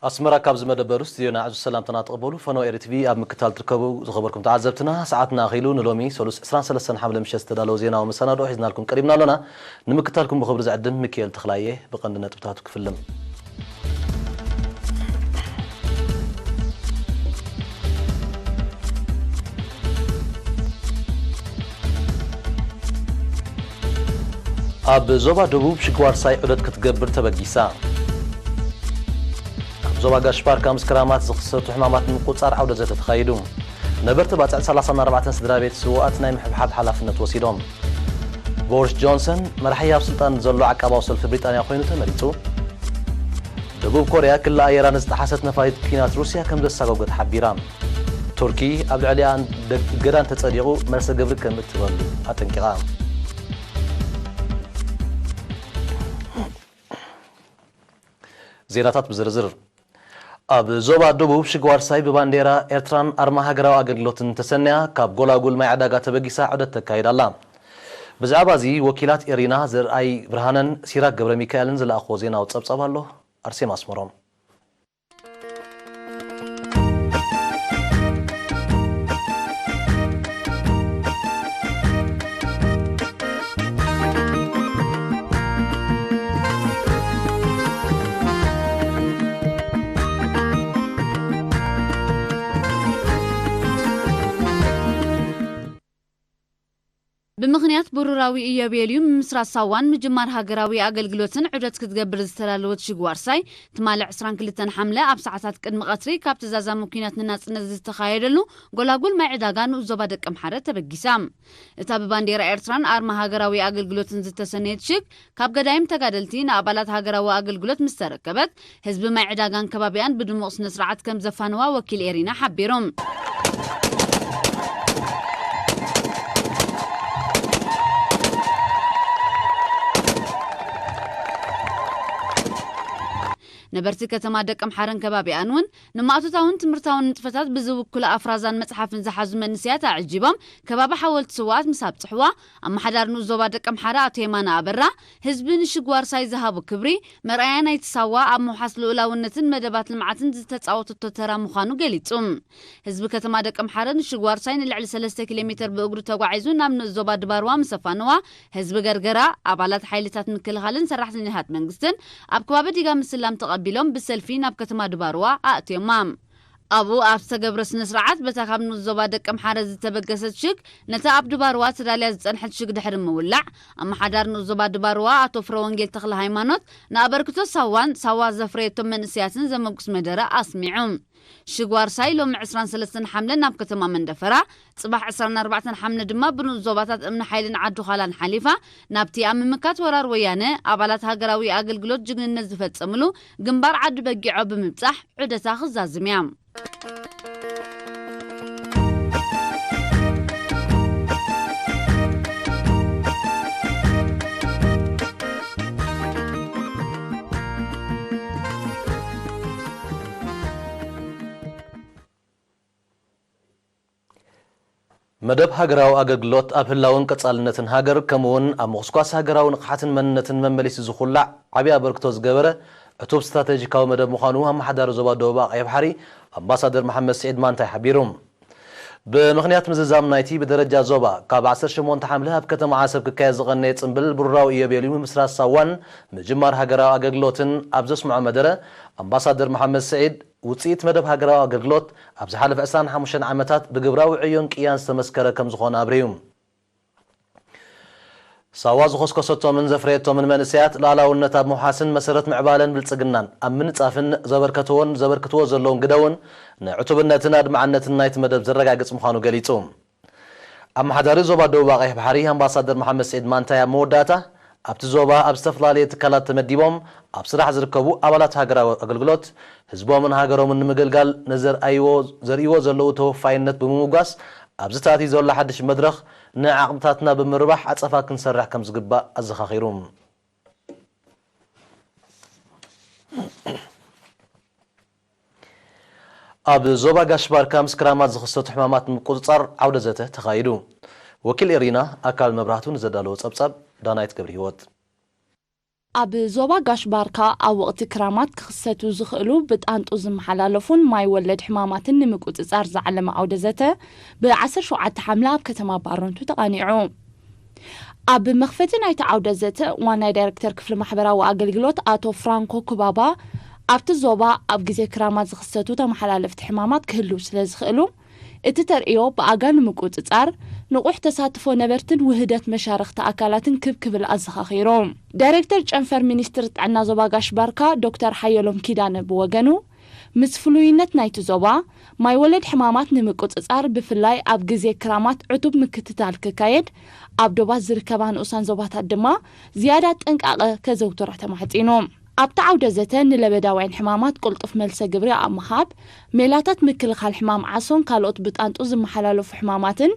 ኣስመራ ካብ ዝመደበሩ ስቱድዮና ዕዙዝ ሰላምታና ተቐበሉ። ፈነወ ኤሪ ቲቪ ኣብ ምክታል ትርከቡ ዝኸበርኩም ተዓዘብትና፣ ሰዓትና ኣኺሉ ንሎሚ ሰሉስ ዕስራን ሰለስተን ሓምለ ምሸት ዝተዳለወ ዜናዊ መሰናድኦ ሒዝናልኩም ቀሪብና ኣሎና። ንምክታልኩም ብኽብሪ ዝዕድም ሚካኤል ተኽላየ። ብቐንዲ ነጥብታቱ ክፍልም። ኣብ ዞባ ደቡብ ሽግዋርሳይ ዑደት ክትገብር ተበጊሳ። ኣብ ዞባ ጋሽ ባርካ ምስ ክራማት ዝኽሰቱ ሕማማት ንምቁጽጻር ዓውደ ዘተ ተኻይዱ። ነበርቲ ባጽዕ ሰላሳን ኣርባዕተን ስድራ ቤት ስውኣት ናይ ምሕብሓብ ሓላፍነት ወሲዶም። ቦሪስ ጆንሰን መራሒ ኣብ ስልጣን ዘሎ ዓቃባዊ ሰልፊ ብሪጣንያ ኮይኑ ተመሪጹ። ደቡብ ኮርያ ክልል ኣየራ ንዝጠሓሰት ነፋሪት ኲናት ሩስያ ከም ዘሳጎገት ሓቢራ። ቱርኪ ኣብ ልዕሊኣ እገዳ እንተጸዲቑ መልሰ ግብሪ ከም እትበሉ ኣጠንቂቓ። ዜናታት ብዝርዝር። ኣብ ዞባ ደቡብ ሽግዋርሳይ ብባንዴራ ኤርትራን ኣርማ ሃገራዊ ኣገልግሎትን ተሰንያ ካብ ጎላጉል ማይ ዕዳጋ ተበጊሳ ዑደት ተካይድ ኣላ። ብዛዕባ እዚ ወኪላት ኤሪና ዘርኣይ ብርሃነን ሲራክ ገብረ ሚካኤልን ዝለኣኽዎ ዜናዊ ጸብጻብ ኣሎ። ኣርሴማ ኣስመሮም። ብምኽንያት ብሩራዊ ኢዮቤልዩ ምምስራት ሳዋን ምጅማር ሃገራዊ ኣገልግሎትን ዑደት ክትገብር ዝተዳለወት ሽግዋርሳይ፣ ትማሊ ዕስራን ክልተን ሓምለ ኣብ ሰዓታት ቅድሚ ቀትሪ ካብቲ ዛዛሚ ኲናት ንናጽነት ዝተኻየደሉ ጎላጉል ማይ ዕዳጋ ንኡስ ዞባ ደቀምሓረ ተበጊሳ። እታ ብባንዴራ ኤርትራን ኣርማ ሃገራዊ ኣገልግሎትን ዝተሰነየት ሽግ፣ ካብ ገዳይም ተጋደልቲ ንኣባላት ሃገራዊ ኣገልግሎት ምስ ተረከበት፣ ህዝቢ ማይ ዕዳጋን ከባቢኣን ብድሙቕ ስነ ስርዓት ከም ዘፋነዋ ወኪል ኤሪና ሓቢሩ። ነበርቲ ከተማ ደቀምሓረን ከባቢኣን እውን ንማእቶታውን ትምህርታውን ንጥፈታት ብዝውክሉ ኣፍራዛን መጽሓፍን ዝሓዙ መንእሰያት ኣዕጂቦም ከባቢ ሓወልቲ ስውኣት ምስ ኣብጽሕዋ፣ ኣመሓዳሪ ንኡስ ዞባ ደቀምሓረ ኣቶ የማነ ኣበራ፣ ህዝቢ ንሽግዋርሳይ ዝሃቦ ክብሪ መርኣያ ናይቲ ሳዋ ኣብ ምውሓስ ልኡላውነትን መደባት ልምዓትን ዝተጻወተቶ ተራ ምዃኑ ገሊጹ። ህዝቢ ከተማ ደቀምሓረ ንሽግዋርሳይ ንልዕሊ ሰለስተ ኪሎ ሜተር ብእግሩ ተጓዒዙ ናብ ንኡስ ዞባ ድባርዋ ምስ ኣፋነዋ፣ ህዝቢ ገርገራ፣ ኣባላት ሓይልታት ምክልኻልን ሰራሕተኛታት መንግስትን ኣብ ከባቢ ዲጋ ምስላም ተቐቢሎም ብሰልፊ ናብ ከተማ ድባርዋ ኣእትዮማ። ኣብኡ ኣብ ዝተገብረ ስነ ስርዓት፣ በታ ካብ ንኡስ ዞባ ደቀምሓረ ዝተበገሰት ሽግ፣ ነታ ኣብ ድባርዋ ተዳልያ ዝጸንሐት ሽግ ድሕሪ ምውላዕ፣ ኣመሓዳሪ ንኡስ ዞባ ድባርዋ ኣቶ ፍረወንጌል ተኽለ ሃይማኖት ንኣበርክቶ ሳዋን ሳዋ ዘፍረየቶም መንእሰያትን ዘመጉስ መደረ ኣስሚዑ። ሽግ ዋርሳይ ሎሚ ዕስራን ሰለስተን ሓምለ ናብ ከተማ መንደፈራ፣ ጽባሕ ዕስራን ኣርባዕተን ሓምለ ድማ ብንኡስ ዞባታት እምኒ ሓይልን ዓዲ ዃላን ሓሊፋ፣ ናብቲ ኣብ ምምካት ወራር ወያነ ኣባላት ሃገራዊ ኣገልግሎት ጅግንነት ዝፈጸምሉ ግንባር ዓዲ በጊዖ ብምብጻሕ ዑደታ ክዛዝም እያ። መደብ ሃገራዊ ኣገልግሎት ኣብ ህላውን ቀጻልነትን ሃገር፣ ከምኡውን ኣብ ምኹስኳስ ሃገራዊ ንቕሓትን መንነትን መመሊሱ ዝኹላዕ ዓቢ ኣበርክቶ ዝገበረ ዕቱብ ስትራተጂካዊ መደብ ምዃኑ ኣመሓዳሪ ዞባ ደቡብ ኣቕሒ ባሕሪ ኣምባሳደር መሓመድ ስዒድ ማንታይ ሓቢሩ። ብምኽንያት ምዝዛም ናይቲ ብደረጃ ዞባ ካብ ዓሰርተ ሸሞንተ ሓምለ ኣብ ከተማ ዓሰብ ክካየድ ዝቐነየ ጽምብል ብሩራዊ ኢዮቤልዩ ምምስራት ሳዋን ምጅማር ሃገራዊ ኣገልግሎትን ኣብ ዘስምዖ መደረ፣ ኣምባሳደር መሓመድ ስዒድ፣ ውጽኢት መደብ ሃገራዊ ኣገልግሎት ኣብ ዝሓለፈ ዕስራን ሓሙሽተን ዓመታት ብግብራዊ ዕዮን ቅያን ዝተመስከረ ከም ዝኾነ ኣብሪዩ። ሳዋ ዝኾስኮሰቶምን ዘፍረየቶምን መንእሰያት፣ ልኣላውነት ኣብ ምውሓስን መሰረት ምዕባለን ብልጽግናን ኣብ ምንጻፍን ዘበርከትዎን ዘበርክትዎ ዘለውን ግደ እውን ንዕቱብነትን ኣድማዕነትን ናይቲ መደብ ዘረጋግጽ ምዃኑ ገሊጹ። ኣመሓዳሪ ዞባ ደቡብ ኣቕሕ ባሕሪ ኣምባሳደር መሓመድ ስዒድ ማንታይ ኣብ መወዳእታ፣ ኣብቲ ዞባ ኣብ ዝተፈላለየ ትካላት ተመዲቦም ኣብ ስራሕ ዝርከቡ ኣባላት ሃገራዊ ኣገልግሎት፣ ህዝቦምን ሃገሮምን ንምግልጋል ንዘርኣይዎ-፣ ዘርእይዎ ዘለዉ ተወፋይነት ብምምጓስ፣ ኣብዚ ተኣትዩ ዘሎ ሓድሽ መድረኽ ንዓቕምታትና ብምርባሕ ዓጸፋ ክንሰርሕ ከም ዝግባእ ኣዘኻኺሩ። ኣብ ዞባ ጋሽ ባርካ ምስ ክራማት ዝኽሰቱ ሕማማት ንምቁጽጻር ዓውደ ዘተ ተኻይዱ። ወኪል ኤሪና ኣካል መብራህቱ ንዘዳለዎ ጸብጻብ ዳናይት ገብረ ህይወት። ኣብ ዞባ ጋሽ ባርካ ኣብ ወቕቲ ክራማት ክኽሰቱ ዝኽእሉ ብጣንጡ ዝመሓላለፉን ማይ ወለድ ሕማማትን ንምቁጽጻር ዝዓለመ ዓውደ ዘተ ብ ዓሰርተ ሸውዓተ ሓምለ ኣብ ከተማ ባረንቱ ተቓኒዑ። ኣብ መኽፈቲ ናይቲ ዓውደ ዘተ ዋናይ ዳይሬክተር ክፍሊ ማሕበራዊ ኣገልግሎት ኣቶ ፍራንኮ ኩባባ ኣብቲ ዞባ ኣብ ግዜ ክራማት ዝኽሰቱ ተመሓላለፍቲ ሕማማት ክህልው ስለ ዝኽእሉ እቲ ተርእዮ ብኣጋ ንምቁጽጻር ንቑሕ ተሳትፎ ነበርትን ውህደት መሻርኽቲ ኣካላትን ክብ ክብል ኣዘኻኺሩ። ዳይሬክተር ጨንፈር ሚኒስትር ጥዕና ዞባ ጋሽ ባርካ ዶክተር ሓየሎም ኪዳነ ብወገኑ ምስ ፍሉይነት ናይቲ ዞባ ማይ ወለድ ሕማማት ንምቁጽጻር ብፍላይ ኣብ ግዜ ክራማት ዕቱብ ምክትታል ክካየድ ኣብ ዶባት ዝርከባ ንኡሳን ዞባታት ድማ ዝያዳ ጥንቃቐ ከዘውትራ ተማሕጺኑ። ኣብቲ ዓውደ ዘተ ንለበዳውያን ሕማማት ቅልጡፍ መልሰ ግብሪ ኣብ ምሃብ፣ ሜላታት ምክልኻል ሕማም ዓሶን ካልኦት ብጣንጡ ዝመሓላለፉ ሕማማትን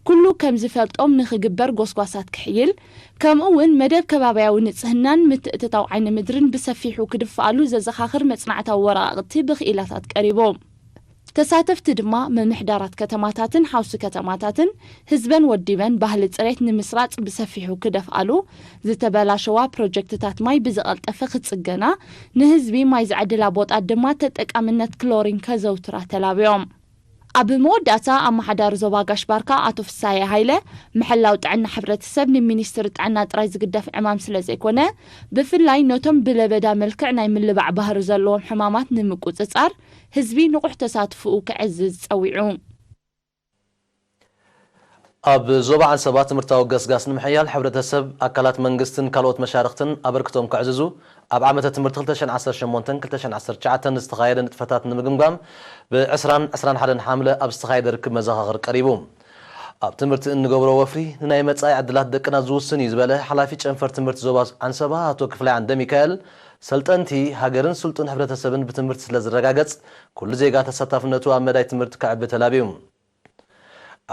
ኩሉ ከም ዝፈልጦም ንኽግበር ጎስጓሳት ክሕይል፣ ከምኡ እውን መደብ ከባብያዊ ንጽህናን ምትእትታው ዓይኒ ምድርን ብሰፊሑ ክድፍኣሉ ዘዘኻኽር መጽናዕታዊ ወረቓቕቲ ብኽኢላታት ቀሪቡ። ተሳተፍቲ ድማ ምምሕዳራት ከተማታትን ሓውሲ ከተማታትን ህዝበን ወዲበን ባህሊ ጽሬት ንምስራጽ ብሰፊሑ ክደፍኣሉ፣ ዝተበላሸዋ ፕሮጀክትታት ማይ ብዝቐልጠፈ ክጽገና፣ ንህዝቢ ማይ ዝዕድላ ቦጣት ድማ ተጠቃምነት ክሎሪን ከዘውትራ ተላብዮም። ኣብ መወዳእታ ኣመሓዳሪ ዞባ ጋሽ ባርካ ኣቶ ፍሳየ ሃይለ ምሕላው ጥዕና ሕብረተሰብ ንሚኒስትሪ ጥዕና ጥራይ ዝግደፍ ዕማም ስለ ዘይኮነ ብፍላይ ነቶም ብለበዳ መልክዕ ናይ ምልባዕ ባህሪ ዘለዎም ሕማማት ንምቁጽጻር ህዝቢ ንቑሕ ተሳትፍኡ ከዕዝዝ ጸዊዑ። ኣብ ዞባ ዓንሰባ ትምህርታዊ ገስጋስ ንምሕያል ሕብረተሰብ፣ ኣካላት መንግስትን ካልኦት መሻርኽትን ኣበርክቶም ከዕዝዙ ኣብ ዓመተ ትምህርቲ ክልተ ሽሕን ዓሰርተ ሸሞንተን ክልተ ሽሕን ዓሰርተ ትሽዓተን ዝተኻየደ ንጥፈታት ንምግምጋም ብ ዕስራን ዕስራን ሓደን ሓምለ ኣብ ዝተኻየደ ርክብ መዘኻኽር ቀሪቡ። ኣብ ትምህርቲ እንገብሮ ወፍሪ ንናይ መጻኢ ዕድላት ደቅና ዝውስን እዩ ዝበለ ሓላፊ ጨንፈር ትምህርቲ ዞባ ዓንሰባ ኣቶ ክፍላይ ዓንደ ሚካኤል፣ ሰልጠንቲ ሃገርን ስልጡን ሕብረተሰብን ብትምህርቲ ስለ ዝረጋገጽ ኩሉ ዜጋ ተሳታፍነቱ ኣብ መዳይ ትምህርቲ ከዕቢ ተላብዩ።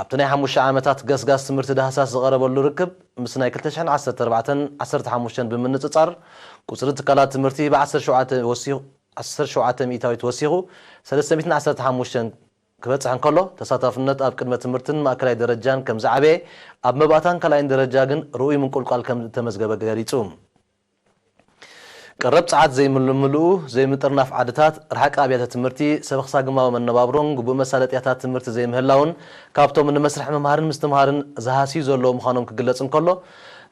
ኣብቲ ናይ ሓሙሽተ ዓመታት ገስጋስ ትምህርቲ ዳህሳስ ዝቐረበሉ ርክብ ምስ ናይ ክልተ ሽሕን ዓሰርተ ኣርባዕተን ዓሰርተ ሓሙሽተን ብምንጽጻር ቁጽሪ ትካላት ትምህርቲ ብ ዓሰርተ ሸውዓተ ወሲኹ ዓሰርተ ሸውዓተ ሚእታዊት ወሲኹ ሰለስተ ሚእትን ዓሰርተ ሓሙሽተን ክበጽሕ እንከሎ ተሳታፍነት ኣብ ቅድመ ትምህርትን ማእከላይ ደረጃን ከም ዝዓበየ ኣብ መባእታን ካልኣይን ደረጃ ግን ርኡይ ምንቁልቋል ከም ዝተመዝገበ ገሊጹ። ቀረብ ጸዓት ዘይምልምልኡ፣ ዘይምጥርናፍ ዓድታት፣ ርሓቂ ኣብያተ ትምህርቲ፣ ሰበኽሳግማዊ መነባብሮን ግቡእ መሳለጥያታት ትምህርቲ ዘይምህላውን ካብቶም ንመስርሕ ምምሃርን ምስትምሃርን ዝሃስዩ ዘለዉ ምዃኖም ክግለጽ እንከሎ፣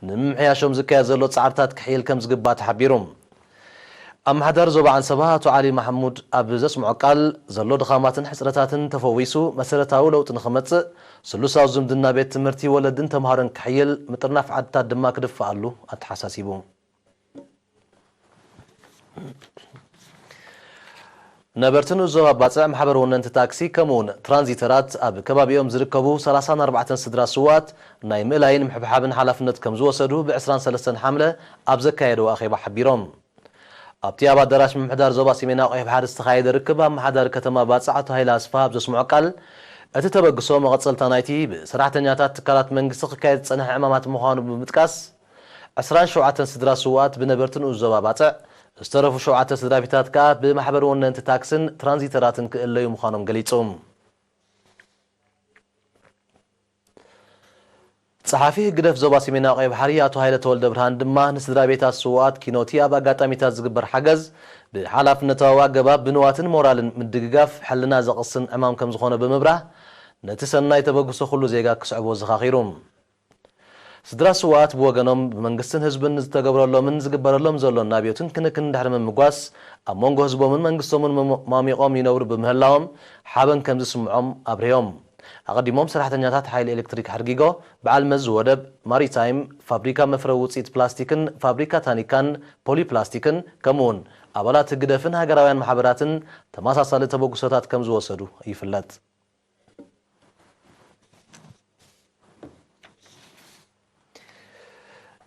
ንምምሕያሾም ዝካየድ ዘሎ ጻዕርታት ክሕይል ከም ዝግባእ ተሓቢሩ። ኣመሓዳሪ ዞባ ዓንሰባ ኣቶ ዓሊ ማሕሙድ ኣብ ዘስምዖ ቃል፣ ዘሎ ድኻማትን ሕጽረታትን ተፈዊሱ መሰረታዊ ለውጢ ንኽመጽእ፣ ስሉሳዊ ዝምድና ቤት ትምህርቲ ወለድን ተምሃሮን ክሕይል፣ ምጥርናፍ ዓድታት ድማ ክድፍኣሉ ኣተሓሳሲቡ። ነበርቲ ንኡስ ዞባ ባጽዕ ማሕበር ወነንቲ ታክሲ ከምኡውን ትራንዚተራት ኣብ ከባቢኦም ዝርከቡ ሰላሳን ኣርባዕተን ስድራ ስውኣት ናይ ምእላይን ምሕብሓብን ሓላፍነት ከም ዝወሰዱ ብ ዕስራን ሰለስተን ሓምለ ኣብ ዘካየድዎ ኣኼባ ሓቢሮም። ኣብቲ ኣብ ኣዳራሽ ምምሕዳር ዞባ ሰሜናዊ ቀይሕ ባሕሪ ዝተኻየደ ርክብ ኣመሓዳሪ ከተማ ባጽዕ ኣቶ ሃይለ ኣስፍሃ ኣብ ዘስምዖ ቃል፣ እቲ ተበግሶ መቐጸልታ ናይቲ ብሰራሕተኛታት ትካላት መንግስቲ ክካየድ ዝጸንሐ ዕማማት ምዃኑ ብምጥቃስ፣ ዕስራን ሸውዓተን ስድራ ስውኣት ብነበርቲ ንኡስ ዞባ ባጽዕ፣ ዝተረፉ ሸውዓተ ስድራ ቤታት ከኣ ብማሕበር ወነንቲ ታክስን ትራንዚተራትን ክእለዩ ምዃኖም ገሊጹ። ጸሓፊ ህግደፍ ዞባ ሰሜናዊ ቀይሕ ባሕሪ ኣቶ ሃይለ ተወልደ ብርሃን ድማ ንስድራ ቤታት ስውኣት ኪኖቲ ኣብ ኣጋጣሚታት ዝግበር ሓገዝ ብሓላፍነታዊ ኣገባብ ብንዋትን ሞራልን ምድግጋፍ ሕልና ዘቕስን ዕማም ከም ዝኾነ ብምብራህ ነቲ ሰናይ ተበግሶ ኩሉ ዜጋ ክስዕቦ ዘኻኺሩ። ስድራ ስውኣት ብወገኖም ብመንግስትን ህዝብን ዝተገብረሎምን ዝግበረሎም ዘሎን ኣብዮትን ክንክን ድሕሪ ምምጓስ ኣብ መንጎ ህዝቦምን መንግስቶምን መሞ- ማሚቖም ይነብሩ ብምህላዎም ሓበን ከም ዝስምዖም ኣብሪሆም። ኣቐዲሞም ሰራሕተኛታት ሓይሊ ኤሌክትሪክ ሕርጊጎ፣ በዓል መዚ ወደብ፣ ማሪታይም፣ ፋብሪካ መፍረ ውፅኢት ፕላስቲክን ፋብሪካ ታኒካን ፖሊፕላስቲክን ከምኡውን ኣባላት ህግደፍን ሃገራውያን ማሕበራትን ተመሳሳሊ ተበግሶታት ከም ዝወሰዱ ይፍለጥ።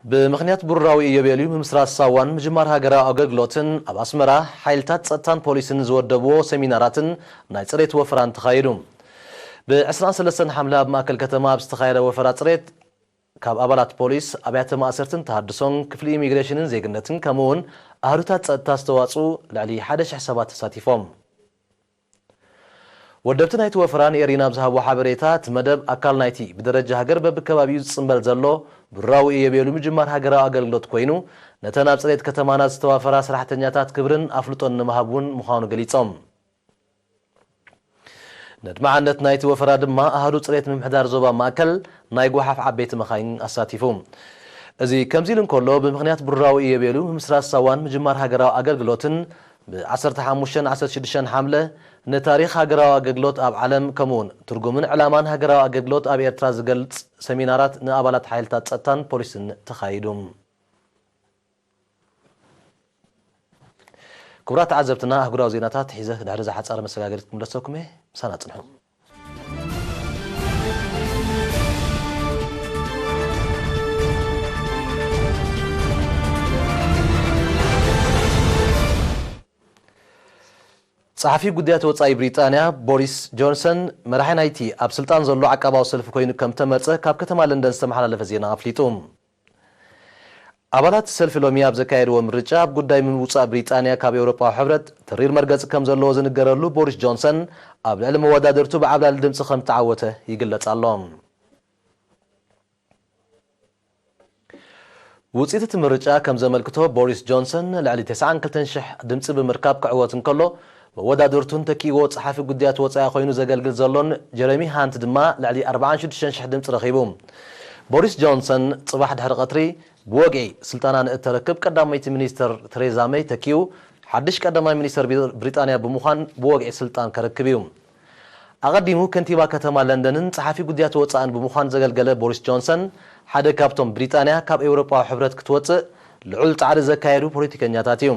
ብምኽንያት ብሩራዊ ኢዮቤልዩ ምምስራት ሳዋን ምጅማር ሃገራዊ ኣገልግሎትን ኣብ ኣስመራ ሓይልታት ጸጥታን ፖሊስን ዝወደብዎ ሰሚናራትን ናይ ጽሬት ወፈራን ተኻይዱ። ብ ዕስራን ሰለስተን ሓምለ ኣብ ማእከል ከተማ ኣብ ዝተኻየደ ወፈራ ጽሬት ካብ ኣባላት ፖሊስ፣ ኣብያተ ማእሰርትን ተሃድሶን፣ ክፍሊ ኢሚግሬሽንን ዜግነትን ከምኡውን ኣህዱታት ጸጥታ ዝተዋጽኡ ልዕሊ ሓደ ሽሕ ሰባት ተሳቲፎም። ወደብቲ ናይቲ ወፈራ ንኤሪና ኣብ ዝሃብዎ ሓበሬታ፣ እቲ መደብ ኣካል ናይቲ ብደረጃ ሃገር በብከባቢኡ ዝጽንበል ዘሎ ብራዊ እየቤሉ ምጅማር ሃገራዊ ኣገልግሎት ኮይኑ፣ ነተን ኣብ ጽሬት ከተማና ዝተዋፈራ ሰራሕተኛታት ክብርን ኣፍልጦን ንምሃብ እውን ምዃኑ ገሊጾም። ነድማዓነት ናይቲ ወፈራ ድማ ኣሃዱ ጽሬት ምምሕዳር ዞባ ማእከል ናይ ጓሓፍ ዓበይቲ መኻይን ኣሳቲፉ። እዚ ከምዚ ኢሉ እንከሎ፣ ብምኽንያት ብሩራዊ እየቤሉ ምምስራት ሳዋን ምጅማር ሃገራዊ ኣገልግሎትን ብ15 16 ሓምለ ንታሪኽ ሃገራዊ ኣገልግሎት ኣብ ዓለም፣ ከምኡውን ትርጉምን ዕላማን ሃገራዊ ኣገልግሎት ኣብ ኤርትራ ዝገልጽ ሰሚናራት ንኣባላት ሓይልታት ጸጥታን ፖሊስን ተኻይዱ። ክቡራት ተዓዘብትና፣ ኣህጉራዊ ዜናታት ሒዘ ድሕሪ ዝሓጻረ መሰጋገሪት ክምለሰኩም እየ። ምሳና ጽንሑ። ጸሓፊ ጉዳያት ወጻኢ ብሪጣንያ ቦሪስ ጆንሰን፣ መራሒ ናይቲ ኣብ ስልጣን ዘሎ ዓቃባዊ ሰልፊ ኮይኑ ከም ተመርጸ ካብ ከተማ ለንደን ዝተመሓላለፈ ዜና ኣፍሊጡ። ኣባላት ሰልፊ ሎሚ ኣብ ዘካየድዎ ምርጫ፣ ኣብ ጉዳይ ምውጻእ ብሪጣንያ ካብ ኤውሮጳዊ ሕብረት ተሪር መርገጺ ከም ዘለዎ ዝንገረሉ ቦሪስ ጆንሰን፣ ኣብ ልዕሊ መወዳድርቱ ብዓብላሊ ድምጺ ከም ተዓወተ ይግለጽ ኣሎ። ውጽኢት እቲ ምርጫ ከም ዘመልክቶ፣ ቦሪስ ጆንሰን ልዕሊ 92,000 ድምጺ ብምርካብ ክዕወት እንከሎ፣ መወዳድርቱን ተኪእዎ ጸሓፊ ጉዳያት ወጻኢ ኮይኑ ዘገልግል ዘሎን ጀረሚ ሃንት ድማ ልዕሊ 46,000 ድምጺ ረኺቡ። ቦሪስ ጆንሰን ጽባሕ ድሕሪ ቀትሪ ብወግዒ ስልጣና ንእተረክብ ቀዳመይቲ ሚኒስተር ተሬዛ መይ ተኪኡ፣ ሓድሽ ቀዳማይ ሚኒስተር ብሪ-፣ ብሪጣንያ ብምዃን ብወግዒ ስልጣን ከረክብ እዩ። ኣቐዲሙ ከንቲባ ከተማ ለንደንን ጸሓፊ ጉዳያት ወጻእን ብምዃን ዘገልገለ ቦሪስ ጆንሰን፣ ሓደ ካብቶም ብሪጣንያ ካብ ኤውሮጳዊ ሕብረት ክትወጽእ ልዑል ጻዕሪ ዘካየዱ ፖለቲከኛታት እዩ።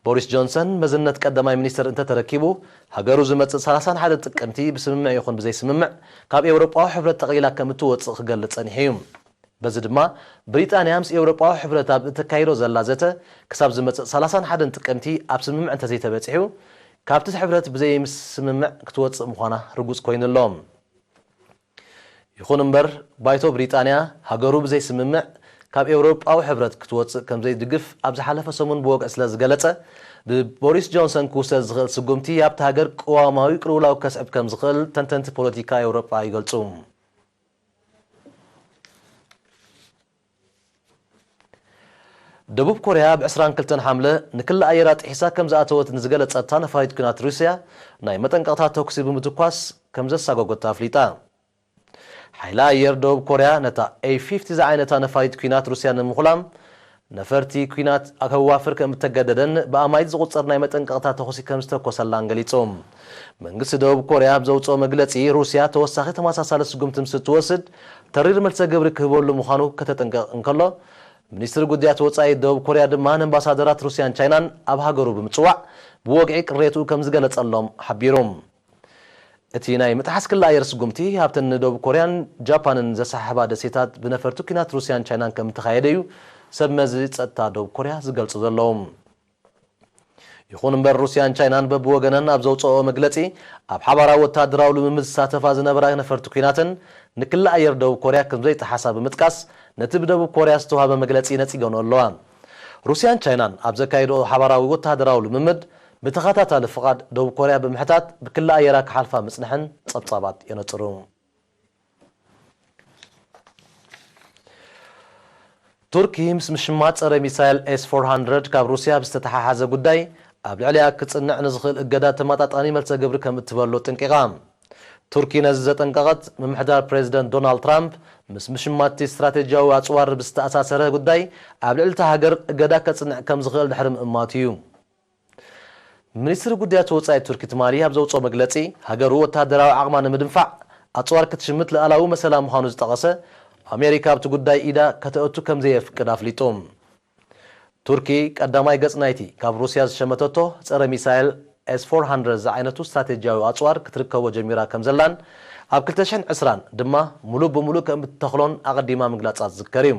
ቦሪስ ጆንሰን መዝነት ቀዳማይ ሚኒስተር እንተተረኪቡ፣ ሃገሩ ዝመጽእ 31 ጥቅምቲ ብስምምዕ ይኹን ብዘይስምምዕ ካብ ኤውሮጳዊ ሕብረት ጠቕሊላ ከም እትወጽእ ክገልጽ ጸኒሑ እዩ። በዚ ድማ፣ ብሪጣንያ ምስ ኤውሮጳዊ ሕብረት ኣብ እተካይዶ ዘላ ዘተ፣ ክሳብ ዝመጽእ 31 ጥቅምቲ ኣብ ስምምዕ እንተዘይተበጺሑ፣ ካብቲ ሕብረት ብዘይምስምምዕ ክትወጽእ ምዃና ርጉጽ ኮይኑ ኣሎ። ይኹን እምበር፣ ባይቶ ብሪጣንያ ሃገሩ ብዘይስምምዕ ካብ ኤውሮጳዊ ሕብረት ክትወጽእ ከም ዘይድግፍ ኣብ ዝሓለፈ ሰሙን ብወግዒ ስለ ዝገለጸ፣ ብቦሪስ ጆንሰን ክውሰድ ዝኽእል ስጉምቲ ኣብታ ሃገር ቅዋማዊ ቅልውላው ከስዕብ ከም ዝኽእል ተንተንቲ ፖለቲካ ኤውሮጳ ይገልጹ። ደቡብ ኮርያ ኣብ 22 ሓምለ ንክሊ ኣየራ ጥሒሳ ከም ዝኣተወት ንዝገለጸታ ነፋሪት ኲናት ሩስያ፣ ናይ መጠንቀቕታ ተኩሲ ብምትኳስ ከም ዘሳጎጎታ ኣፍሊጣ። ሓይሊ ኣየር ደቡብ ኮርያ ነታ ኤፍ ፊፍቲ ዝዓይነታ ነፋሪት ኲናት ሩስያ ንምኹላም ነፈርቲ ኲናት ከዋፍር ከም እተገደደን ብኣማይት ዝቑጸር ናይ መጠንቀቕታ ተኹሲ ከም ዝተኮሰላን ገሊጹ። መንግስቲ ደቡብ ኮርያ ኣብ ዘውጽኦ መግለጺ፣ ሩስያ ተወሳኺ ተመሳሳሊ ስጉምቲ ምስ እትወስድ ተሪር መልሰ ግብሪ ክህበሉ ምዃኑ ከተጠንቅቕ እንከሎ፣ ሚኒስትሪ ጉዳያት ወጻኢ ደቡብ ኮርያ ድማ ንኣምባሳደራት ሩስያን ቻይናን ኣብ ሃገሩ ብምጽዋዕ ብወግዒ ቅሬትኡ ከም ዝገለጸሎም ሓቢሩ። እቲ ናይ ምጥሓስ ክሊ ኣየር ስጉምቲ ኣብተን ንደቡብ ኮርያን ጃፓንን ዘሰሓሕባ ደሴታት ብነፈርቲ ኲናት ሩስያን ቻይናን ከም እተኻየደ እዩ ሰብ መዚ ጸጥታ ደቡብ ኮርያ ዝገልጹ ዘለዉ። ይኹን እምበር፣ ሩስያን ቻይናን በብወገነን ኣብ ዘውፅኦ መግለፂ፣ ኣብ ሓባራዊ ወታደራዊ ልምምድ ዝሳተፋ ዝነበራ ነፈርቲ ኲናተን ንክሊ ኣየር ደቡብ ኮርያ ከም ዘይጠሓሳ ብምጥቃስ፣ ነቲ ብደቡብ ኮርያ ዝተዋህበ መግለፂ ነፂገንኦ ኣለዋ። ሩስያን ቻይናን ኣብ ዘካየድኦ ሓባራዊ ወታደራዊ ልምምድ፣ ብተኸታታሊ ፍቓድ ደቡብ ኮርያ ብምሕታት ብክሊ ኣየራ ክሓልፋ ምጽንሐን ጸብጻባት የነጽሩ። ቱርኪ ምስ ምሽማት ጸረ ሚሳይል ኤስ ፎር ሃንድረድ ካብ ሩስያ ብዝተተሓሓዘ ጉዳይ ኣብ ልዕሊኣ ክጽንዕ ንዝኽእል እገዳ ተመጣጣኒ መልሰ ግብሪ ከም እትበሉ ጥንቂቓ። ቱርኪ ነዚ ዘጠንቀቐት፣ ምምሕዳር ፕሬዚደንት ዶናልድ ትራምፕ ምስ ምሽማት ስትራቴጂያዊ ኣጽዋር ብዝተኣሳሰረ ጉዳይ ኣብ ልዕሊ እታ ሃገር እገዳ ከጽንዕ ከም ዝኽእል ድሕሪ ምእማቱ እዩ። ሚኒስትሪ ጉዳያት ወጻኢ ቱርኪ ትማሊ ኣብ ዘውጽኦ መግለጺ፣ ሃገሩ ወተሃደራዊ ዓቕማ ንምድንፋዕ ኣጽዋር ክትሽምት ልኣላዊ መሰላ ምዃኑ ዝጠቐሰ፣ ኣሜሪካ ኣብቲ ጉዳይ ኢዳ ከተእቱ ከም ዘየፍቅድ ኣፍሊጡ። ቱርኪ ቀዳማይ ገጽ ናይቲ ካብ ሩስያ ዝሸመተቶ ጸረ ሚሳይል ኤስ ፎር ሃንድረድ ዝዓይነቱ ስትራቴጂያዊ ኣጽዋር ክትርከቦ ጀሚራ ከም ዘላን ኣብ ክልተ ሽሕን ዕስራን ድማ ሙሉእ ብሙሉእ ከም እትተኽሎን ኣቐዲማ ምግላጻ ዝዝከር እዩ።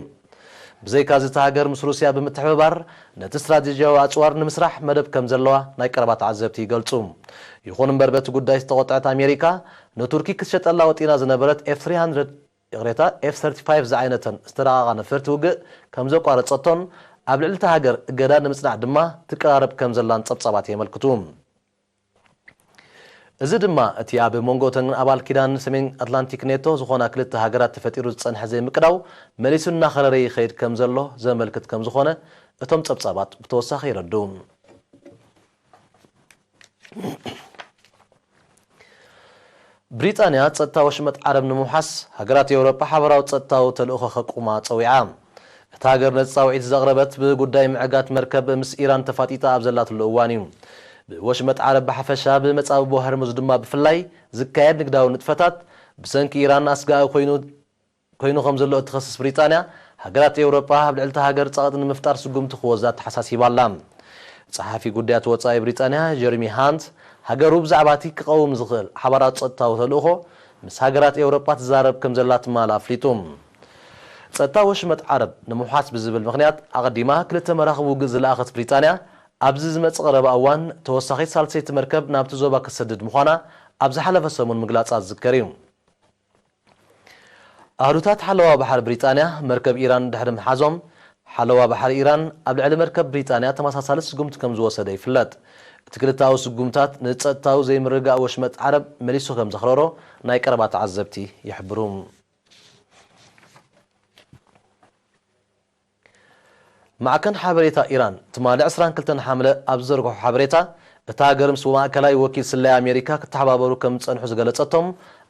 ብዘይካዚ፣ እታ ሃገር ምስ ሩስያ ብምትሕብባር ነቲ ስትራቴጂያዊ ኣጽዋር ንምስራሕ መደብ ከም ዘለዋ ናይ ቀረባ ተዓዘብቲ ይገልጹ። ይኹን እምበር፣ በቲ ጉዳይ ዝተቖጥዐት ኣሜሪካ፣ ንቱርኪ ክትሸጠላ ወጢና ዝነበረት ኤፍ ስሪ ሃንድረድ፣ ይቕሬታ፣ ኤፍ ሰርቲ ፋይቭ ዝዓይነተን ዝተራቐቓ ነፈርቲ ውግእ ከም ዘቋረጸቶን ኣብ ልዕሊ እታ ሃገር እገዳ ንምጽናዕ ድማ ትቀራረብ ከም ዘላን ጸብጻባት የመልክቱ። እዚ ድማ እቲ ኣብ መንጎ እተን ኣባል ኪዳን ሰሜን ኣትላንቲክ ኔቶ ዝኾና ክልተ ሃገራት ተፈጢሩ ዝጸንሐ ዘይምቅዳው መሊሱ እናኸረረ ይኸይድ ከም ዘሎ ዘመልክት ከም ዝኾነ እቶም ጸብጻባት ብተወሳኺ የረድኡ። ብሪጣንያ ጸጥታ ወሽመጥ ዓረብ ንምውሓስ ሃገራት ኤውሮጳ ሓበራዊ ጸጥታዊ ተልእኾ ከቁማ ጸዊዓ። እታ ሃገር ነዚ ጻውዒት ዘቕረበት ብጉዳይ ምዕጋት መርከብ ምስ ኢራን ተፋጢጣ ኣብ ዘላትሉ እዋን እዩ። ብወሽመጥ ዓረብ ብሓፈሻ ብመጻብቦ ሆርሙዝ ድማ ብፍላይ ዝካየድ ንግዳዊ ንጥፈታት ብሰንኪ ኢራን ኣስጋኢ ኮይኑ ኮይኑ ከም ዘሎ እትኸስስ ብሪጣንያ፣ ሃገራት ኤውሮጳ ኣብ ልዕሊ እታ ሃገር ጸቕጢ ንምፍጣር ስጉምቲ ክወስዳ ኣተሓሳሲባ ኣላ። ጸሓፊ ጉዳያት ወጻኢ ብሪጣንያ ጀርሚ ሃንት፣ ሃገሩ ብዛዕባ እቲ ክቐውም ዝኽእል ሓባራዊ ጸጥታዊ ተልእኾ ምስ ሃገራት ኤውሮጳ ትዛረብ ከም ዘላ ትማል ኣፍሊጡ። ጸጥታ ወሽመጥ ዓረብ ንምውሓስ ብዝብል ምኽንያት ኣቐዲማ ክልተ መራኽብ ውግእ ዝለኣኸት ብሪጣንያ፣ ኣብዚ ዝመጽእ ቀረባ እዋን ተወሳኺት ሳልሰይቲ መርከብ ናብቲ ዞባ ክትሰድድ ምዃና ኣብ ዝሓለፈ ሰሙን ምግላጻ ዝዝከር እዩ። ኣህዱታት ሓለዋ ባሕሪ ብሪጣንያ መርከብ ኢራን ድሕሪ ምሓዞም፣ ሓለዋ ባሕሪ ኢራን ኣብ ልዕሊ መርከብ ብሪጣንያ ተመሳሳሊ ስጉምቲ ከም ዝወሰደ ይፍለጥ። እቲ ክልተኣዊ ስጉምታት ንጸጥታዊ ዘይምርግጋእ ወሽመጥ ዓረብ መሊሱ ከም ዘኽረሮ ናይ ቀረባ ተዓዘብቲ ይሕብሩ። ማዕከን ሓበሬታ ኢራን ትማሊ ዕስራን ክልተን ሓምለ ኣብ ዝዘርግሖ ሓበሬታ፣ እታ ሃገር ምስ ማእከላይ ወኪል ስለያ ኣሜሪካ ክተሓባበሩ ከም ዝጸንሑ ዝገለጸቶም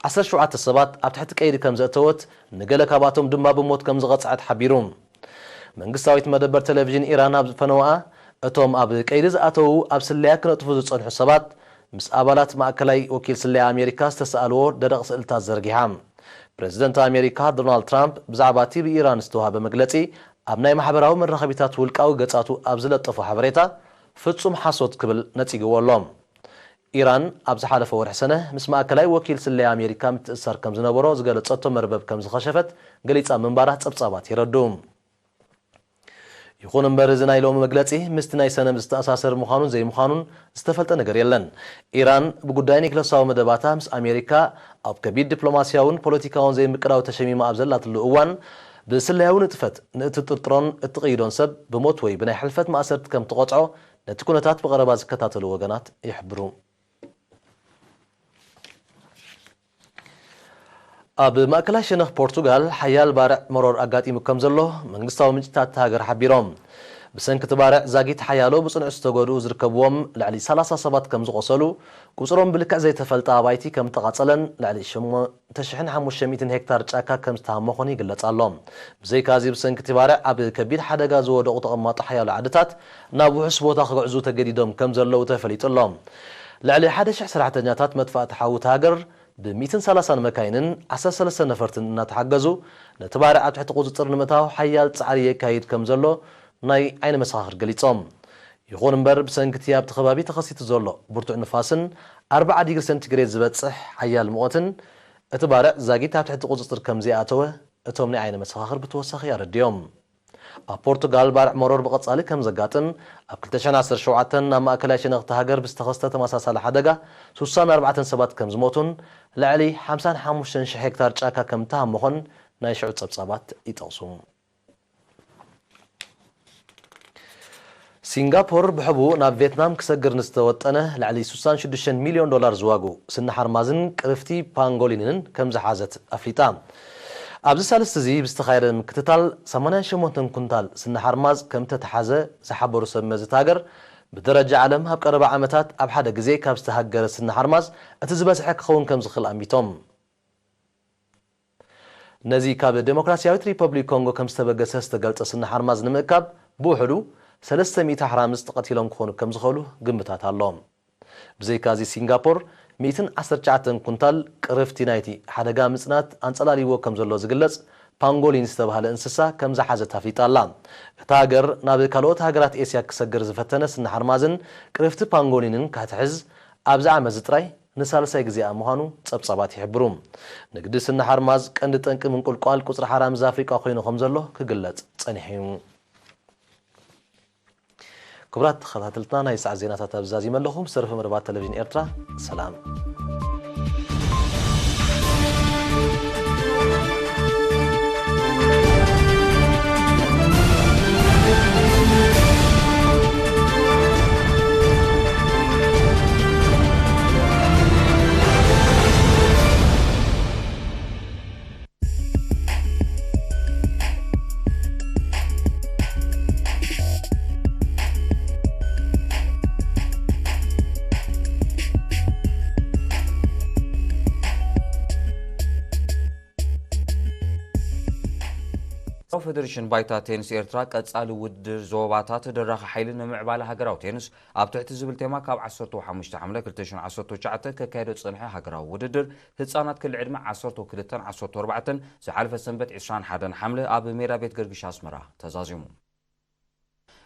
ዓሰርተ ሸውዓተ ሰባት ኣብ ትሕቲ ቀይዲ ከም ዘእተወት፣ ንገለ ካብኣቶም ድማ ብሞት ከም ዝቐጽዐት ሓቢሩ። መንግስታዊት መደበር ቴሌቪዥን ኢራን ኣብ ዝፈነወኣ፣ እቶም ኣብ ቀይዲ ዝኣተዉ ኣብ ስለያ ክነጥፉ ዝጸንሑ ሰባት ምስ ኣባላት ማእከላይ ወኪል ስለያ ኣሜሪካ ዝተሰኣልዎ ደረቕ ስእልታት ዘርጊሓ። ፕረዚደንት ኣሜሪካ ዶናልድ ትራምፕ ብዛዕባ እቲ ብኢራን ዝተዋህበ መግለጺ ኣብ ናይ ማሕበራዊ መራኸቢታት ውልቃዊ ገጻቱ ኣብ ዝለጠፎ ሓበሬታ፣ ፍጹም ሓሶት ክብል ነጺግዎ ኣሎ። ኢራን ኣብ ዝሓለፈ ወርሒ ሰነ ምስ ማእከላይ ወኪል ስለያ ኣሜሪካ ምትእስሳር ከም ዝነበሮ ዝገለጸቶ መርበብ ከም ዝኸሸፈት ገሊጻ ምንባራ ጸብጻባት የረድኡ። ይኹን እምበር፣ እዚ ናይ ሎሚ መግለጺ ምስቲ ናይ ሰነ ዝተኣሳሰር ምዃኑን ዘይምዃኑን ዝተፈልጠ ነገር የለን። ኢራን ብጉዳይ ኒክለሳዊ መደባታ ምስ ኣሜሪካ ኣብ ከቢድ ዲፕሎማስያውን ፖለቲካውን ዘይምቅዳው ተሸሚማ ኣብ ዘላትሉ እዋን፣ ብስለያዊ ንጥፈት ንእትጥርጥሮን እትቕይዶን ሰብ ብሞት ወይ ብናይ ሕልፈት ማእሰርቲ ከም ትቐጽዖ ነቲ ኩነታት ብቐረባ ዝከታተሉ ወገናት ይሕብሩ። ኣብ ማእከላይ ሸነኽ ፖርቱጋል ሓያል ባርዕ መሮር ኣጋጢሙ ከም ዘሎ መንግስታዊ ምንጭታት እታ ሃገር ሓቢሮም። ብሰንኪ እቲ ባርዕ ዛጊት ሓያሎ ብጽኑዕ ዝተጎድኡ ዝርከብዎም ልዕሊ ሰላሳ ሰባት ከም ዝቖሰሉ፣ ቁጽሮም ብልክዕ ዘይተፈልጠ ኣባይቲ ከም ዝተቓጸለን ልዕሊ ሸሞንተ ሽሕን ሓሙሽተ ሚእትን ሄክታር ጫካ ከም ዝተሃመኾን ይግለጽ ኣሎ። ብዘይካዚ ብሰንኪ እቲ ባርዕ ኣብ ከቢድ ሓደጋ ዝወደቑ ተቐማጦ ሓያሎ ዓድታት ናብ ውሑስ ቦታ ክግዕዙ ተገዲዶም ከም ዘለዉ ተፈሊጡ ኣሎ። ልዕሊ ሓደ ሽሕ ሰራሕተኛታት መጥፋእቲ ሓዊ እታ ሃገር ብሚእትን ሰላሳን መካይንን ዓሰርተ ሰለስተ ነፈርትን እናተሓገዙ ነቲ ባርዕ ኣብ ትሕቲ ቁጽጽር ንምእታው ሓያል ጻዕሪ የካይድ ከም ዘሎ ናይ ዓይኒ መሰኻኽር ገሊጾም። ይኹን እምበር ብሰንኪ እቲ ኣብቲ ከባቢ ተኸሲቱ ዘሎ ብርቱዕ ንፋስን ኣርብዓ ዲግሪ ሴንቲግሬድ ዝበጽሕ ሓያል ሙቐትን እቲ ባርዕ ዛጊት ኣብ ትሕቲ ቁጽጽር ከም ዘይኣተወ እቶም ናይ ዓይኒ መሰኻኽር ብተወሳኺ ኣረዲኦም። ኣብ ፖርቱጋል ባርዕ መሮር ብቐጻሊ ከም ዘጋጥም፣ ኣብ ክልተ ሽሕን ዓሰርተ ሸውዓተን ናብ ማእከላይ ሸነኽ እታ ሃገር ብዝተኸስተ ተመሳሳሊ ሓደጋ ሱሳን ኣርባዕተን ሰባት ከም ዝሞቱን ልዕሊ ሓምሳን ሓሙሽተን ሽሕ ሄክታር ጫካ ከም እተሃመኾን ናይ ሽዑ ጸብጻባት ይጠቕሱ። ሲንጋፖር ብሕቡእ ናብ ቬትናም ክሰግር ንዝተወጠነ ልዕሊ ስሳን ሽዱሽተን ሚልዮን ዶላር ዝዋግኡ ስኒ ሓርማዝን ቅርፍቲ ፓንጎሊንን ከም ዝሓዘት ኣፍሊጣ። ኣብዚ ሳልስቲ እዚ ብዝተኻየደ ምክትታል ሰማንያን ሸሞንተን ኩንታል ስኒ ሓርማዝ ከም እተተሓዘ ዝሓበሩ ሰብ መዚ እታ ሃገር፣ ብደረጃ ዓለም ኣብ ቀረባ ዓመታት ኣብ ሓደ ግዜ ካብ ዝተሃገረ ስኒ ሓርማዝ እቲ ዝበዝሐ ክኸውን ከም ዝኽእል ኣሚቶም። ነዚ ካብ ዴሞክራሲያዊት ሪፐብሊክ ኮንጎ ከም ዝተበገሰ ዝተገልጸ ስኒ ሓርማዝ ንምእካብ ብውሕዱ ሰለስተ ሚእቲ ሓራምዝ ተቐቲሎም ክኾኑ ከም ዝኽእሉ ግምታት ኣሎ። ብዘይካዚ ሲንጋፖር ሚእትን ዓሰርተ ትሽዓተን ኩንታል ቅርፍቲ ናይቲ ሓደጋ ምጽናት ኣንጸላልይዎ ከም ዘሎ ዝግለጽ ፓንጎሊን ዝተባህለ እንስሳ ከም ዝሓዘት ኣፍሊጣ ኣላ። እታ ሃገር ናብ ካልኦት ሃገራት ኤስያ ክሰግር ዝፈተነ ስኒ ሓርማዝን ቅርፍቲ ፓንጎሊንን ክትሕዝ ኣብዚ ዓመት እዚ ጥራይ ንሳልሳይ ግዜኣ ምዃኑ ጸብጻባት ይሕብሩ። ንግዲ ስኒ ሓርማዝ ቀንዲ ጠንቂ ምንቁልቋል ቁጽሪ ሓራምዝ ኣፍሪቃ ኮይኑ ከም ዘሎ ክግለጽ ጸኒሑ እዩ። ክቡራት ተኸታተልትና፣ ናይ ሰዓት ዜናታት ኣብዚ ዛዚመ ኣለኹ። ምስ ተረፈ መደባት ቴሌቪዥን ኤርትራ፣ ሰላም። ፌደሬሽን ባይታ ቴኒስ ኤርትራ ቀጻሊ ውድድር ዞባታት ደራኺ ሓይሊ ንምዕባለ ሃገራዊ ቴኒስ ኣብ ትሕቲ ዝብል ቴማ ካብ ዓሰርተ ሓሙሽተ ሓምለ ክልተ ሽሕን ዓሰርተ ትሽዓተን ከካየዶ ዝጸንሐ ሃገራዊ ውድድር ህጻናት ክሊ ዕድመ ዓሰርተ ክልተን ዓሰርተ ኣርባዕተን ዝሓለፈ ሰንበት ዕስራን ሓደን ሓምለ ኣብ ሜዳ ቤት ገርግሽ ኣስመራ ተዛዚሙ።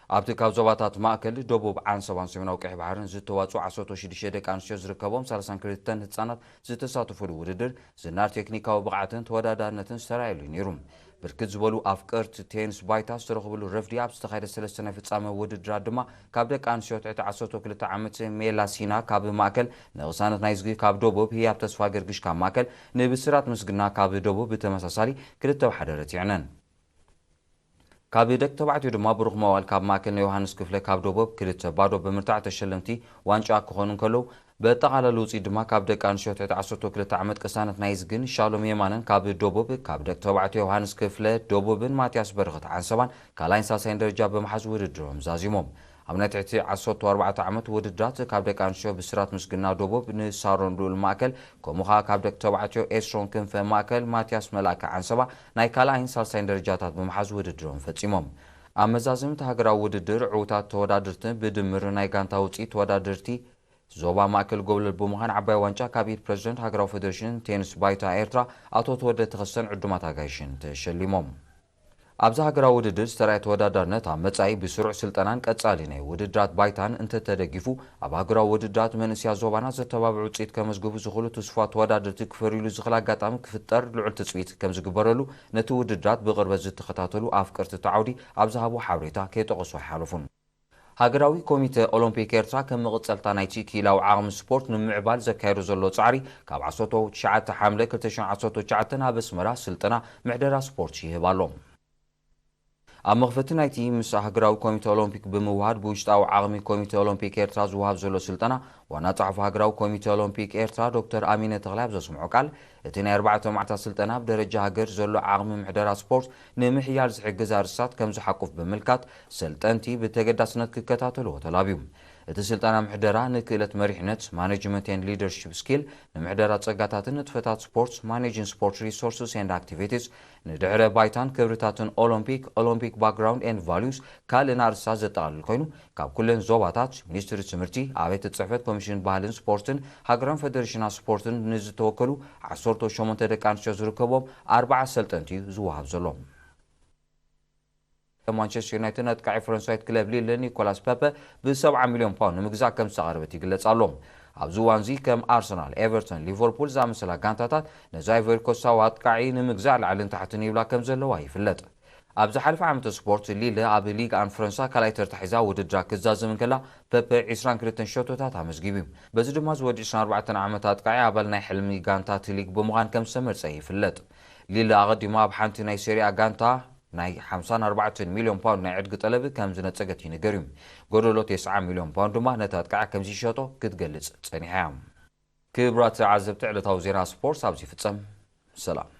ኣብቲ ካብ ዞባታት ማእከል፣ ደቡብ፣ ዓንሰባን ሰሜናዊ ቀይሕ ባሕርን ዝተዋጽኡ ዓሰርተ ሽዱሽተ ደቂ ኣንስትዮ ዝርከቦም ሰላሳን ክልተን ህጻናት ዝተሳተፉሉ ውድድር ዝናር ቴክኒካዊ ብቕዓትን ተወዳዳርነትን ዝተራእየሉ ነይሩ። ብርክት ዝበሉ ኣፍቀርቲ ቴኒስ ባይታ ዝተረኽብሉ ረፍዲ ኣብ ዝተኻየደ ሰለስተ ናይ ፍጻመ ውድድራት ድማ ካብ ደቂ ኣንስትዮ ትሕቲ ዓሰርተ ክልተ ዓመት ሜላሲና ካብ ማእከል፣ ንቕሳነት ናይዝጊ ካብ ደቡብ፣ ህያብ ተስፋ ገርግሽ ካብ ማእከል ንብስራት ምስግና ካብ ደቡብ ብተመሳሳሊ ክልተ ብሓደ ረቲዕነን። ካብ ደቂ ተባዕትዮ ድማ ብሩኽ መዋል ካብ ማእከል ንዮሃንስ ክፍለ ካብ ደቡብ ክልተ ባዶ ብምርታዕ ተሸለምቲ ዋንጫ ክኾኑ እንከለዉ፣ በጠቓላሊ ውፅኢት ድማ ካብ ደቂ ኣንስትዮ ትሕቲ ዓሰርተ ክልተ ዓመት ቅሳነት ናይዝግን ሻሎም የማነን ካብ ደቡብ፣ ካብ ደቂ ተባዕትዮ ዮሃንስ ክፍለ ደቡብን ማትያስ በረኸት ዓንሰባን ካልኣይን ሳልሳይን ደረጃ ብምሓዝ ውድድሮም ዛዚሞም። ኣብ ናይ ትሕቲ ዓሰርተ ኣርባዕተ ዓመት ውድድራት ካብ ደቂ ኣንስትዮ ብስራት ምስግና ደቡብ ንሳሮን ልኡል ማእከል፣ ከምኡ ኸኣ ካብ ደቂ ተባዕትዮ ኤስሮን ክንፈ ማእከል ማትያስ መልኣከ ዓንሰባ ናይ ካልኣይን ሳልሳይን ደረጃታት ብምሓዝ ውድድሮም ፈጺሞም። ኣብ መዛዘምቲ ሃገራዊ ውድድር ዕዉታት ተወዳደርቲ ብድምር ናይ ጋንታ ውጽኢት ተወዳደርቲ ዞባ ማእከል ጎብለል ብምዃን ዓባይ ዋንጫ ካብ ኢድ ፕረዚደንት ሃገራዊ ፌደሬሽን ቴኒስ ባይታ ኤርትራ ኣቶ ተወልደ ተኸስተን ዕዱማት ኣጋይሽን ተሸሊሞም። ኣብዚ ሃገራዊ ውድድር ዝተራእየ ተወዳዳርነት ኣብ መጻኢ ብስሩዕ ስልጠናን ቀጻሊ ናይ ውድድራት ባይታን እንተተደጊፉ፣ ኣብ ሃገራዊ ውድድራት መንእስያ ዞባና ዘተባብዑ ውጽኢት ከመዝግቡ ዝኽእሉ ትስፉዋት ተወዳደርቲ ክፈርዩሉ ዝኽእል ኣጋጣሚ ክፍጠር ልዑል ትጽቢት ከም ዝግበረሉ ነቲ ውድድራት ብቕርበት ዝተኸታተሉ ኣፍቀርቲ እቲ ዓውዲ ኣብ ዝሃብዎ ሓበሬታ ከይጠቐሱ ኣይሓለፉን። ሃገራዊ ኮሚተ ኦሎምፒክ ኤርትራ ከም መቐጸልታ ናይቲ ክኢላዊ ዓቕሚ ስፖርት ንምምዕባል ዘካየዶ ዘሎ ጻዕሪ፣ ካብ ዓሰርተ ትሽዓተ ሓምለ ክልተ ሽሕን ዓሰርተ ትሽዓተን ኣብ ኣስመራ ስልጠና ምሕደራ ስፖርት ይህብ ኣሎ። ኣብ መኽፈቲ ናይቲ ምስ ሃገራዊ ኮሚተ ኦሎምፒክ ብምውሃድ ብውሽጣዊ ዓቕሚ ኮሚተ ኦሎምፒክ ኤርትራ ዝወሃብ ዘሎ ስልጠና፣ ዋና ጸሓፊ ሃገራዊ ኮሚተ ኦሎምፒክ ኤርትራ ዶክተር ኣሚነ ተኽላይ ኣብ ዘስምዖ ቃል፣ እቲ ናይ ኣርባዕተ መዓልታት ስልጠና ብደረጃ ሃገር ዘሎ ዓቕሚ ምሕደራ ስፖርት ንምሕያል ዝሕግዝ ኣርእስታት ከም ዝሓቁፍ ብምልካት፣ ሰልጠንቲ ብተገዳስነት ክከታተልዎ ተላብዩ። እቲ ስልጠና ምሕደራ ንክእለት መሪሕነት፣ ማኔጅመንት ኤንድ ሊደርሺፕ ስኪል፣ ንምሕደራ ጸጋታትን ንጥፈታት ስፖርት፣ ማኔጂንግ ስፖርት ሪሶርስስ ኤንድ ኣክቲቪቲስ፣ ንድሕረ ባይታን ክብርታትን ኦሎምፒክ፣ ኦሎምፒክ ባክግራውንድ ኤንድ ቫሉስ፣ ካልእን ኣርእስታት ዘጠቓልል ኮይኑ፣ ካብ ኩለን ዞባታት፣ ሚኒስትሪ ትምህርቲ፣ ኣብያተ ጽሕፈት ኮሚሽን ባህልን ስፖርትን፣ ሃገራዊ ፌደሬሽናት ስፖርትን ንዝተወከሉ ዓሰርተ ሸሞንተ ደቂ ኣንስትዮ ዝርከቦም ኣርባዓ ሰልጠንቲ እዩ ዝወሃብ ዘሎ። ማንቸስተር ዩናይትድ ኣጥቃዒ ፈረንሳዊት ክለብ ሊል ኒኮላስ ፐፐ ብሰብዓ ሚልዮን ፓውንድ ንምግዛእ ከም ዝተቓረበት ይግለጽ ኣሎ። ኣብዚ እዋን እዚ ከም ኣርሰናል፣ ኤቨርተን፣ ሊቨርፑል ዝኣመሰላ ጋንታታት ነዚ ኣይቨሪ ኮስታዊ ኣጥቃዒ ንምግዛእ ላዕልን ታሕትን ይብላ ከም ዘለዋ ይፍለጥ። ኣብ ዝሓለፈ ዓመተ ስፖርት ሊል ኣብ ሊግ ኣን ፈረንሳ ካልኣይ ተርታ ሒዛ ውድድራ ክዛዘም እንከላ፣ ፐፐ ዕስራን ክልተን ሸቶታት ኣመዝጊቡ እዩ። በዚ ድማ እዚ ወዲ ዕስራን ኣርባዕተን ዓመት ኣጥቃዒ ኣባል ናይ ሕልሚ ጋንታት ሊግ ብምዃን ከም ዝተመርጸ ይፍለጥ። ሊል ኣቐዲማ ኣብ ሓንቲ ናይ ሴሪኣ ጋንታ ናይ ሓምሳን ኣርባዕተን ሚልዮን ፓውንድ ናይ ዕድጊ ጠለብ ከም ዝነጸገት ይንገር እዩ። ጎደሎ ተስዓ ሚልዮን ፓውንድ ድማ ነቲ ኣጥቃዒ ከም ዝሸጦ ክትገልጽ ጸኒሓ እያ። ክቡራት ተዓዘብቲ፣ ዕለታዊ ዜና ስፖርት ኣብዚ ይፍጸም። ሰላም።